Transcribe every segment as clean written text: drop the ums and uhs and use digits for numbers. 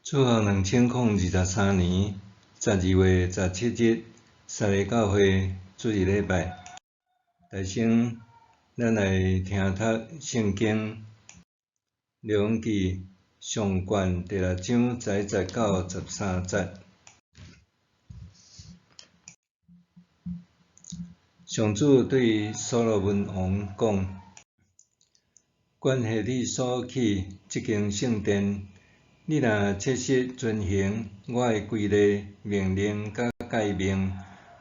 主後2023年12月17日，三个教會主日禮拜。大先，咱來聽讀聖經《列王紀》上卷第六章11節到13節。上主對所羅門王講：關係你所起這間聖殿，你若切實遵行我的規例、命令佮誡命，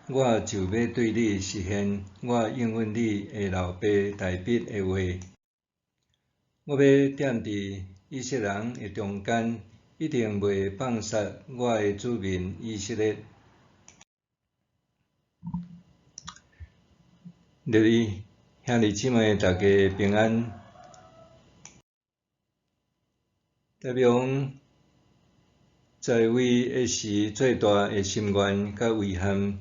我就欲對你實現我應允你的老爸大衛的話。我欲踮佇以色列人的中間，一定袂放殺我的子民以色列。各位兄弟姊妹，大家平安。大衛王在位的時，最大的心願佮遺憾，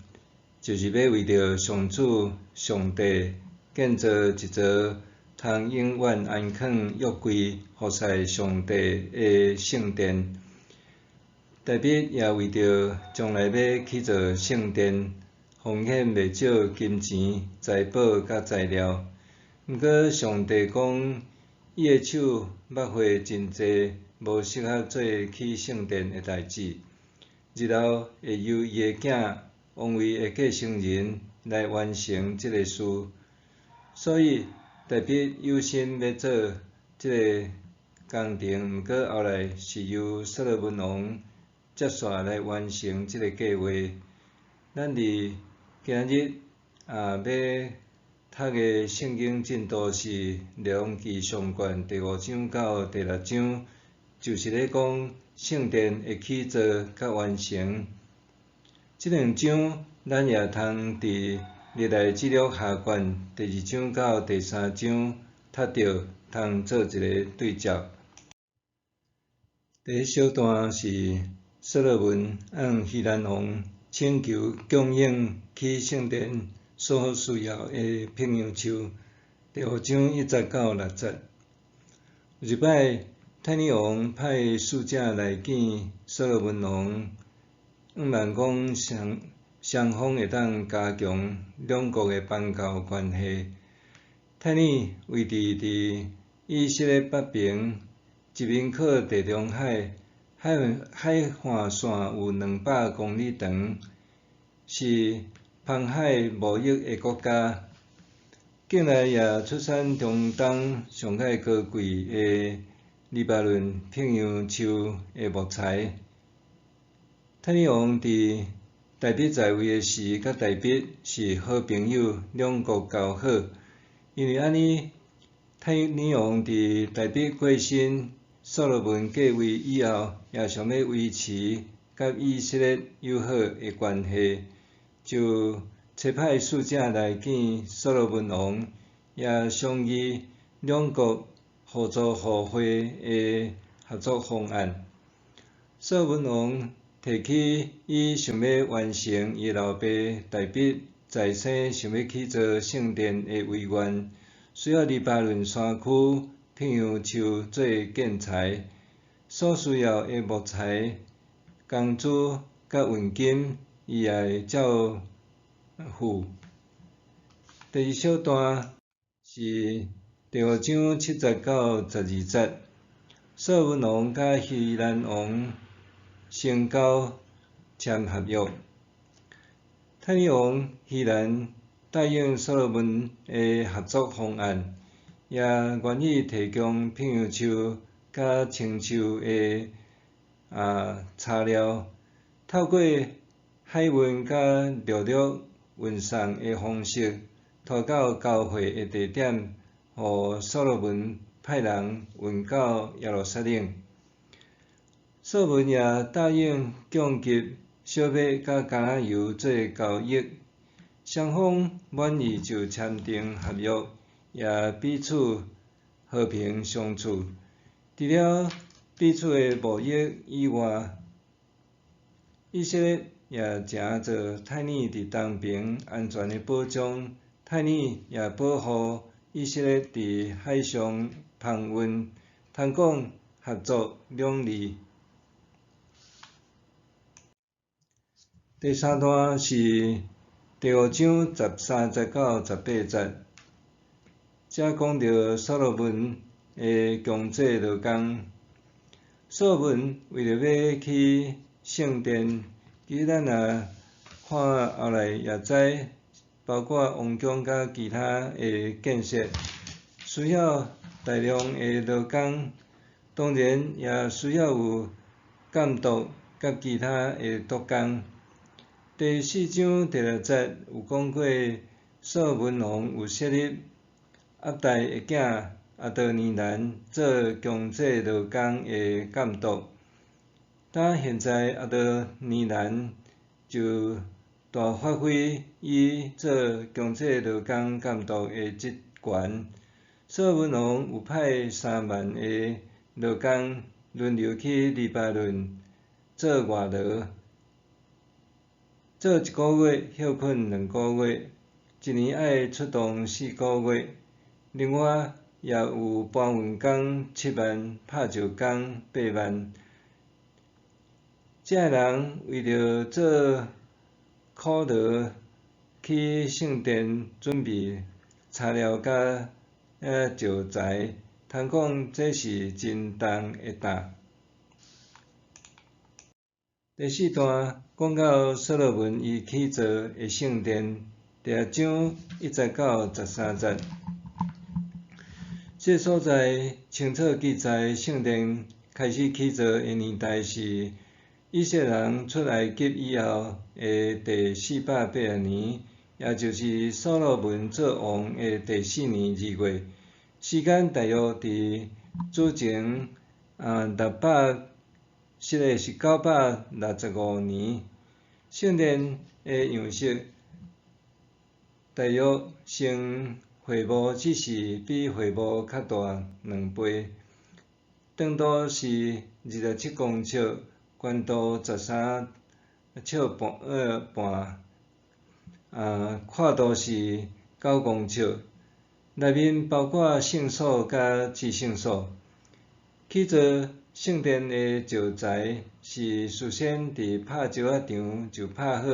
就是欲為著上主上帝建造一座通永遠安囥約櫃，服侍上帝的聖殿。大衛也為著將來欲起造聖殿，奉獻袂少金錢、財寶佮材料。毋過上帝講，伊的手捌血真濟，無適合做起聖殿的代誌。日後會由伊的囝王位的繼承人來完成這个事。所以大衛有心欲做這个工程，毋過後來是由所羅門王接續來完成這个計畫。咱佇今日欲讀的聖經進度是《列王紀上卷》第五章到第六章，就是咧講聖殿的起造佮完成。這兩章咱也通佇歷代志錄下卷第二章到第三章讀著，通做一个對照。第一小段是所羅門向希蘭王請求供應起聖殿所需要的柏楊樹，第五章1節到6節。有一擺，泰爾王派使者來見所羅門王，向望講雙雙方會當加強兩國的邦交關係。泰爾位置佇以色列北爿，一面靠地中海，海海岸線有200公里長，是航海貿易的國家，境內也出產中東上蓋高貴的黎巴嫩柏楊樹的木材。泰爾王佇大衛在位的時，佮大衛是好朋友，兩國交好。因為按呢，泰爾王佇大衛過身、所羅門繼位以後，也想欲維持佮以色列友好的關係。就差派使者來見所羅門王，也商議兩國互助互惠的合作方案。所羅門王提起伊想欲完成伊老爸大衛在生想欲起造聖殿的遺願，需要黎巴嫩山區柏楊樹做建材，所需要的木材、工資佮運金，伊也會照付。第二小段是第五章7節到12節，所羅門王佮希蘭王成交簽合約。泰爾王希蘭答應所羅門的合作方案，也願意提供柏楊樹佮青樹的材料，透過海運佮陸路運送的方式，拖到交會的地點，予所羅門派人運到耶路撒冷。所羅門也答應供給小麥佮橄欖油做交易，雙方滿意就簽訂合約，也彼此和平相處。除了彼此的貿易以外，以色列也成做泰爾佇東爿安全的保障，泰爾也保護以色列佇海上航運，通講合作兩利。第三段是第五章十三節到十八節，這講著所羅門的強制勞工。所羅門為著欲起聖殿，其實咱若看後來也知，包括王宮佮其他的建設，需要大量的勞工，當然也需要有監督佮其他的督工。第四章第六節有講過，所羅門王有設立押大的囝亞多尼蘭做強制勞工的監督。但現在亞多尼蘭就大發揮伊做強制勞工監督的職權。所羅門王有派3萬個勞工輪流去黎巴嫩做外勞，做一个月歇睏兩个月，一年愛出動四个月。另外，也有搬運工7萬，拍石工8萬。這个人為著做苦勞起聖殿準備材料佮石材，通講這是真重的擔。第四段講到所羅門伊起造的聖殿，第六章一節到十三節。這所在清楚記載聖殿開始起造的年代是以色列人出埃及以後的第四百八十年，也就是所羅門做王的第四年二月。時間大約佇主前六百，實際是九百六十五年。聖殿的樣式大約像會幕，只是比會幕較大兩倍。長度是二十七公尺，寬度十三尺半，闊度是九公尺。內面包括聖所佮至聖所。起造聖殿的石材是事先佇拍石仔場就拍好，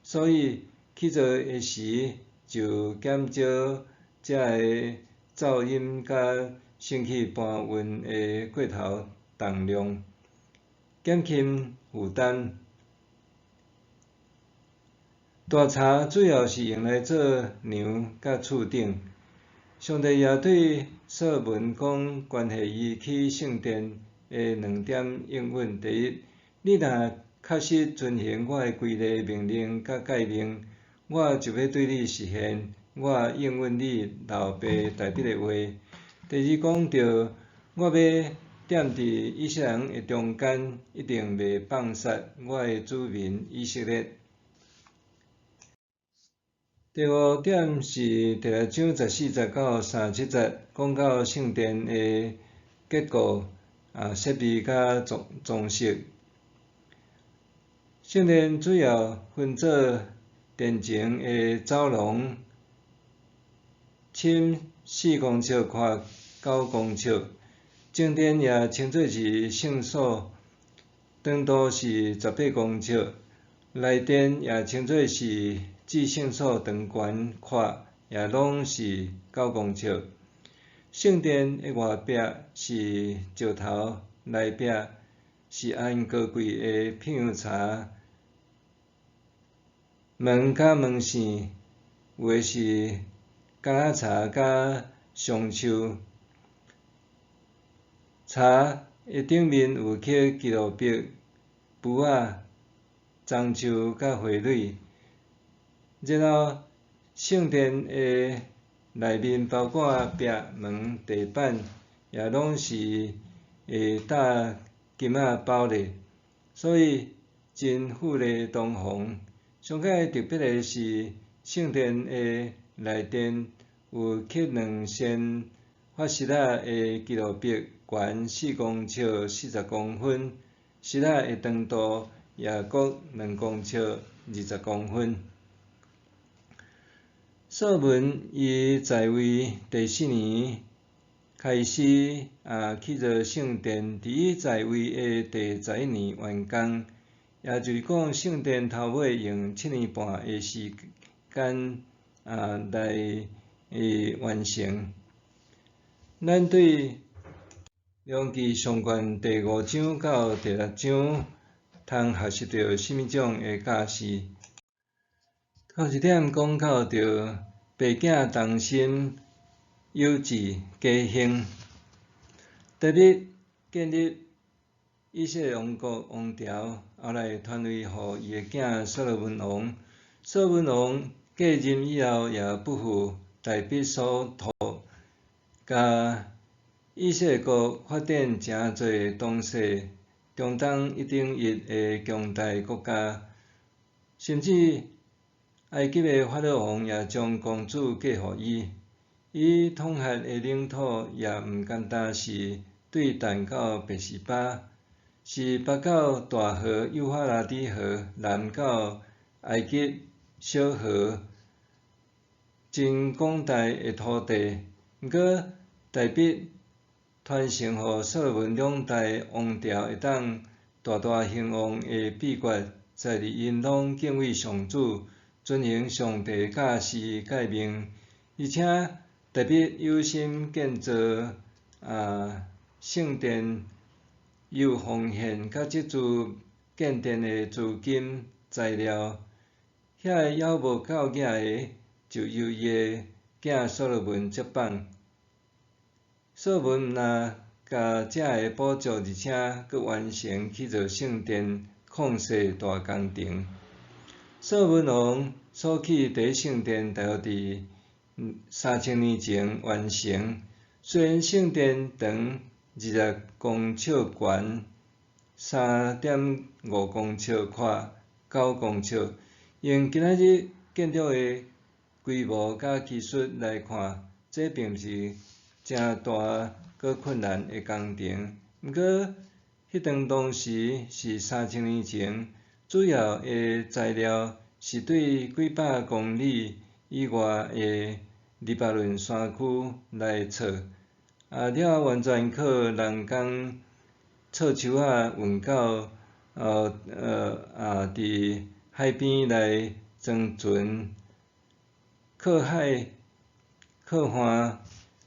所以起造的時就減少這个噪音佮牲畜搬運的過頭重量，減輕負擔。大柴主要是用來做梁佮柱頂。上帝也對所羅門講關係伊起聖殿的兩點應允：第一，你若確實遵行我的規例命令佮誡命，我就欲對你實現我應允你老爸大衛的話。第二，講著我欲踮佇以色列人的中間，一定袂放殺我的子民以色列。第五點是第六章十四節到三十七節，講到聖殿的結構、設備佮裝裝飾。聖殿主要分做殿前的走廊，深四公尺，寬九公尺。正殿也稱做是聖所，長度是十八公尺。內殿也稱做是至聖所，長懸闊也攏是九公尺。聖殿的外壁是石頭，內壁是按高貴的碧楊柴。門佮門扇有的是橄欖柴佮松樹。柴的頂面有刻基路伯、櫥仔、樟樹佮花蕊。然後聖殿的內面包括壁、門、地板，也攏是會搭金仔包咧，所以真富麗堂皇。上蓋特別的是，聖殿的內殿有刻兩扇法式仔的基路伯，懸四公尺四十公分，獅仔的長度也閣兩公尺二十公分。所羅門伊在位第四年開始起造聖殿，佇伊在位的第十一年完工。也就是講聖殿頭尾用七年半的時間來完成。咱對列王紀上卷第五章到第六章，通學習著啥物種的教示？頭一點講到著爸囝同心，有志家興。大衛建立以色列王國王朝，後來傳位予伊的囝所羅門王。所羅門王繼任以後，也不負大衛所託，共以色列國發展成做當世中東一等一的強大國家，甚至埃及的法老王也將公主嫁予伊。伊統轄的領土也毋單單是對但到別是巴，是北到大河幼發拉底河，南到埃及小河，真廣大的土地。毋過，大衛傳承予所羅門兩代王朝會當大大興旺的秘訣，在於𪜶攏敬畏上主，遵行上帝教示誡命，而且大衛有心建造聖殿，有奉獻佮資助建殿的資金材料，遐个猶無夠額的，就由伊的囝所羅門接棒。所羅門毋但共遮个補足，而且閣完成起造聖殿曠世大工程。所羅門王所起第一聖殿，大約佇3000年前完成。雖然聖殿長20公尺懸，3.5公尺闊，9公尺，用今仔日建築的規模佮技術來看，這並毋是誠大閣困難的工程。毋過，彼當當時是3000年前，主要的材料是對幾百公里以外的黎巴嫩山區來採，了後完全靠人工採樹仔運到佇海邊來裝船，靠海靠岸，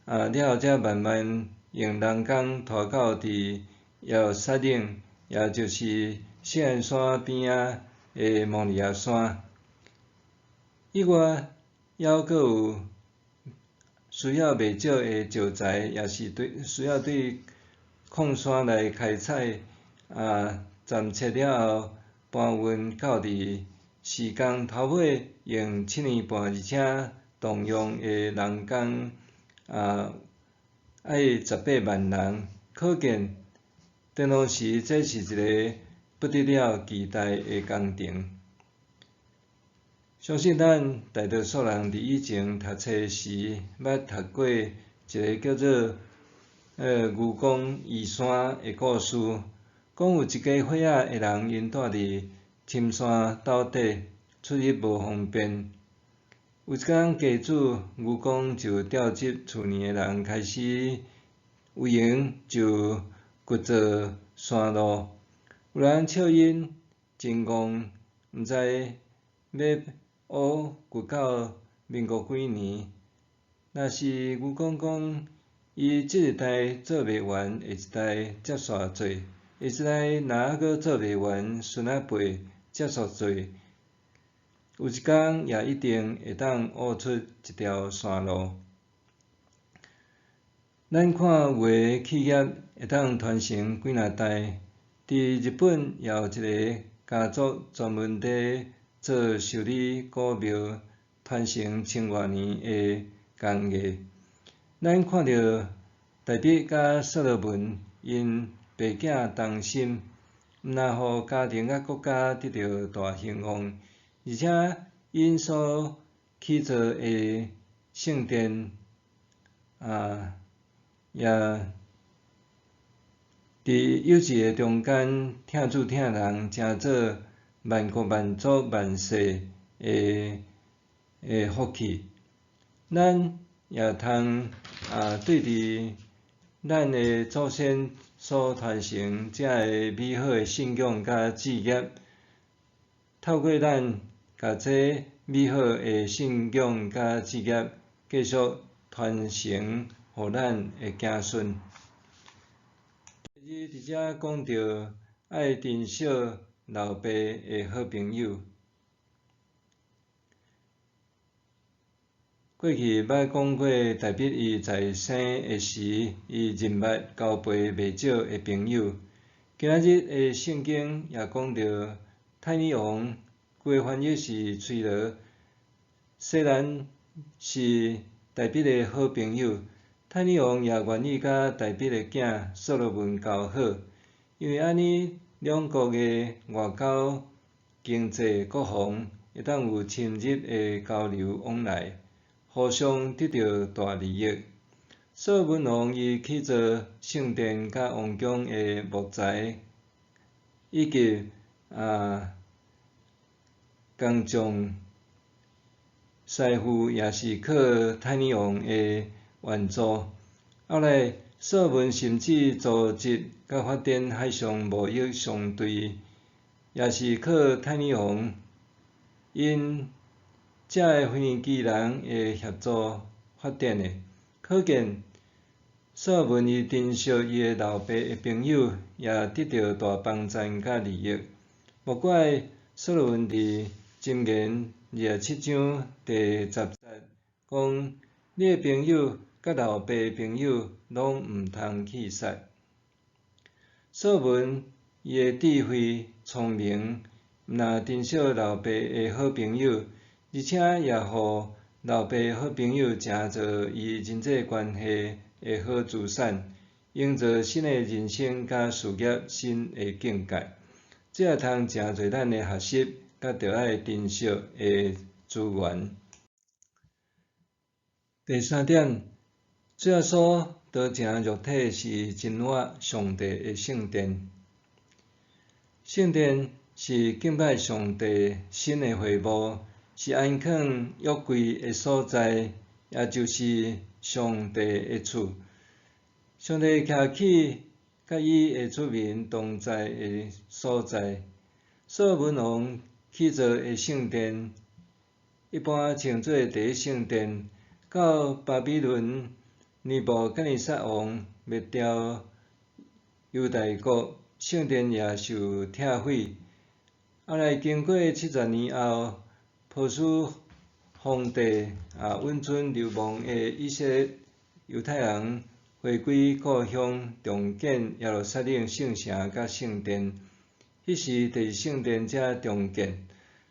了後才慢慢用人工拖到佇耶路撒冷，也就是錫安山邊仔的摩利亞山。以外，猶閣有需要袂少的石材，也是對需要對礦山來開採，暫切了後搬運到佇時工頭尾用七年半，而且動用的人工愛18萬人，可見當時這是一个不得了巨大的工程。相信咱大多數人佇以前讀冊時，捌讀過一个叫做愚公移山的故事。講有一家伙仔的人，𪜶住佇深山斗底，出入無方便。有一工，家主愚公就召集厝內的人開始有閒就掘做山路。有人笑𪜶真戇，毋知欲挖掘到民國幾年。若是愚公講，伊這一代做袂完，下一代接續做；下一代若猶閣做袂完，孫仔輩接續做。有一工也一定會當挖出一條山路。咱看有的企業會當傳承幾若代，佇日本也有一个家族專門佇做修理古廟，傳承千外年的工藝。咱看著大衛佮所羅門𪜶爸囝同心，毋但予家庭佮國家得著大興旺，而且𪜶所起造的聖殿，也佇幼稚的中間，疼主疼人，成做萬國萬族萬世的福氣。咱也通對佇咱的祖先所傳承遮个美好的信仰佮志業，透過咱共這美好的信仰佮志業繼續傳承予咱的子孫。第二，佇遮講著愛珍惜老爸的好朋友。過去捌講過，大衛伊在生的時，伊人脈交陪袂少的朋友。今仔日的聖經也講著，泰尼王，規個翻譯是崔羅，雖然是大衛的好朋友，泰尼王也願意佮大衛的囝所羅門交好，因為按呢兩國的外交、經濟、國防會當有深入的交流往來，互相得著大利益。所羅門王伊起造聖殿佮王宮的木材，以及工匠師傅也是靠泰尼王的援助。後來，所羅門甚至組織佮發展海上貿易商隊，也是靠泰尼王𪜶遮个腓尼基人的協助發展的。可見，所羅門伊珍惜伊的老爸的朋友，也得著大幫贊佮利益。無怪所羅門佇箴言27章第10節講：你的朋友佮老爸的朋友攏毋通棄殺。所羅門伊的智慧聰明，毋但珍惜老爸的好朋友，而且也予老爸的好朋友成做伊人際關係的好資產，營造新的人生佮事業新的境界。這也通誠濟咱的學習，佮著愛珍惜的資源。第三點，主耶穌道成肉體是真我上帝的聖殿。聖殿是敬拜上帝新的會幕，是安囥約櫃的所在，也就是上帝的厝。上帝徛起，佮伊的子民同在的所在。所羅門王起造的聖殿，一般稱做第一聖殿，到巴比倫尼布甲尼撒王滅掉猶大國，聖殿也受拆毀。後來經過70年後，波斯皇帝允准流亡的以色列猶太人回歸故鄉，重建耶路撒冷聖城佮聖殿。彼時第二聖殿才重建。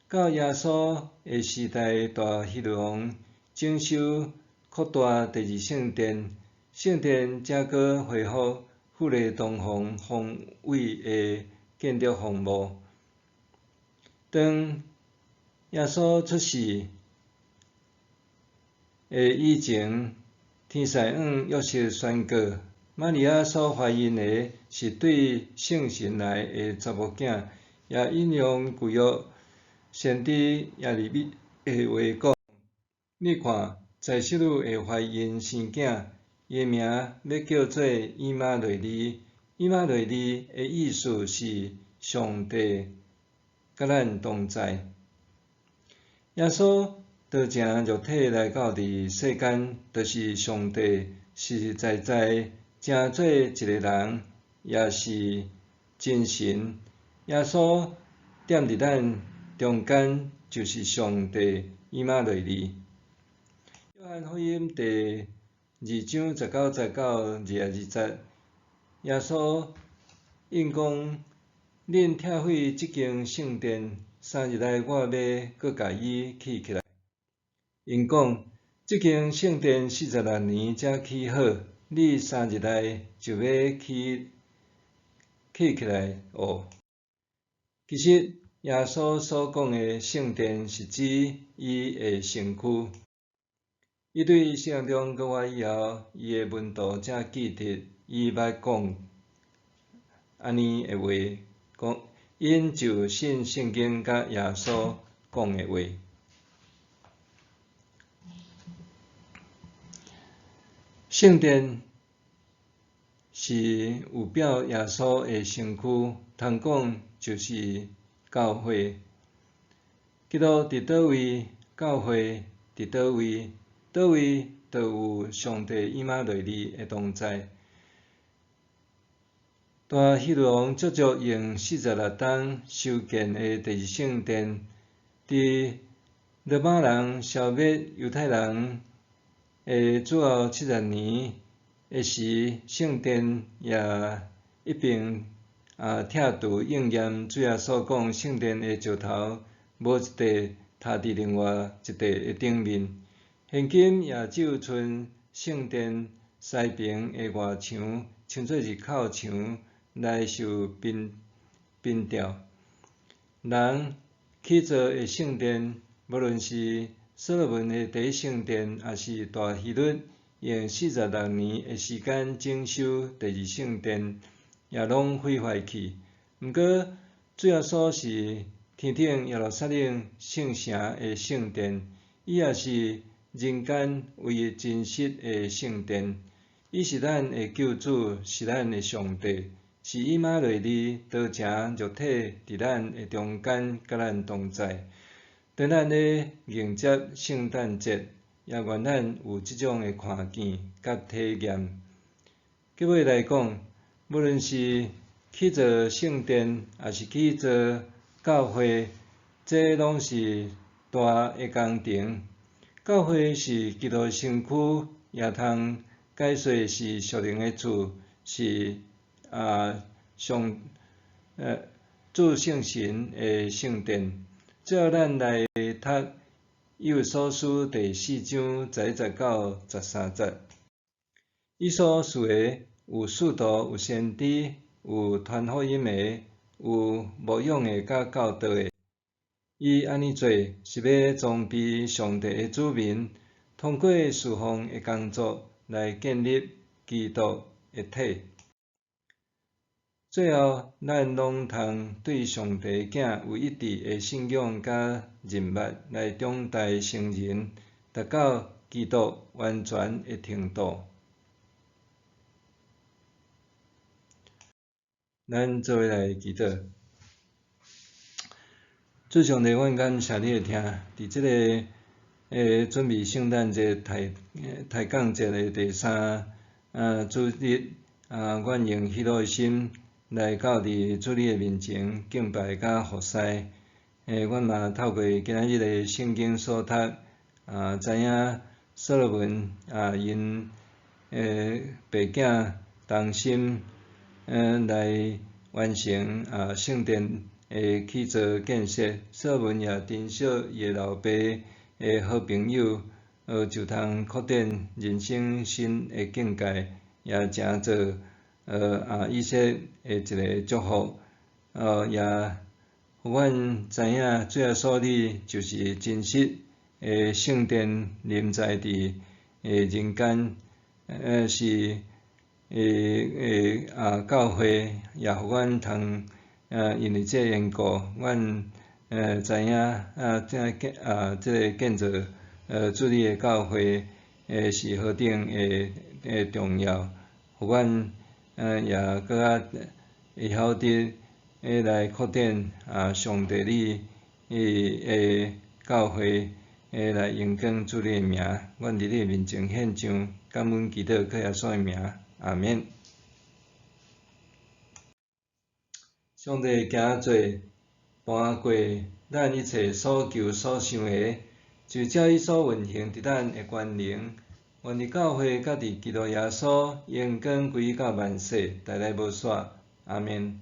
到耶穌的時代，大希律王整修擴大第二聖殿，聖殿才閣恢復富麗堂皇宏偉的建築風貌。當耶穌出世的以前，天使向約瑟宣告，瑪利亞所懷孕的是對聖神來的查某囝，也引用舊約先知耶利米的話講：你看，才室女會懷孕生囝，伊的名欲叫做以馬內利。以馬內利的意思是上帝佮咱同在。耶穌道成肉體來到佇世間，就是上帝實實在在成做一个人，也是真神。耶穌踮佇咱中間，就是上帝以馬內利。約翰福音第2章19節到22節，耶穌應講：恁拆毀這間聖殿，3日內我欲閣共伊起起來。𪜶講：這間聖殿46年才起好，你3日內就欲起起來哦？其實耶穌所講的聖殿是指伊的身軀。伊對死人中復活以後，伊的門徒才記得伊捌講按呢的話，講𪜶就信聖經佮耶穌講的話。聖殿是有表耶穌的身軀，通講就是教會。基督佇佗位，教會佇佗位，佗位就有上帝以馬內利的同在。大希律王足足用46冬修建的第二聖殿，佇羅馬人消滅猶太人的主後70年的時，聖殿也一併拆除，應驗主耶穌講聖殿的石頭無一塊塌佇另外一塊的頂面。現今也只有賰聖殿西爿的外牆，稱做是靠牆來受憑吊。人起造的聖殿，無論是所羅門的第一聖殿，抑是大希律用46年的時間整修第二聖殿，也攏毀壞去。毋過，主耶穌是天頂耶路撒冷聖城的聖殿，伊也是人間唯一真實的聖殿。伊是咱的救主，是咱的上帝，是以馬內利道成肉體佇咱的中間，佮咱同在。當咱咧迎接聖誕節，也願咱有這種的看見佮體驗。結尾來講，無論是起造聖殿，抑是起造教會，這攏是大的工程。教會是基督的身軀，也通解說是屬靈的厝，是上主聖神的聖殿。最後，咱來讀以弗所書第四章11節到13節。伊所賜的有使徒，有先知，有傳福音的，有牧養的，佮教導的。伊按呢做，是欲裝備上帝的子民，通過侍奉的工作來建立基督的體。最後，咱攏通對上帝囝有一致的信仰佮認捌，來長大成人，達到基督完全的程度。咱做伙來祈禱。主上帝，阮感謝你的疼，佇這个準備聖誕節抬槓節的第三主日，阮用喜樂的心來到佇主你的面前敬拜佮服侍。阮嘛透過今仔日的聖經所讀，知影所羅門𪜶爸囝同心來完成聖殿的起造建設。所羅門也珍惜伊的老爸的好朋友，就通擴展人生新的境界，也成做以色列的一個祝福。也予阮知影主耶穌你就是真實的聖殿臨在佇人間，是教會，也予阮通因為這个緣故，阮知影這个建造主你的教會是何等的重要，予阮也閣較會曉得來擴展上帝你的教會，來榮光主你的名。阮佇你面前獻上感恩祈禱，靠耶穌的名，阿免。上帝行做搬過咱一切所求所想的，就照伊所運行佇咱的權能，願佇教會佮佇基督耶穌榮光歸到萬世，代代無煞。阿免。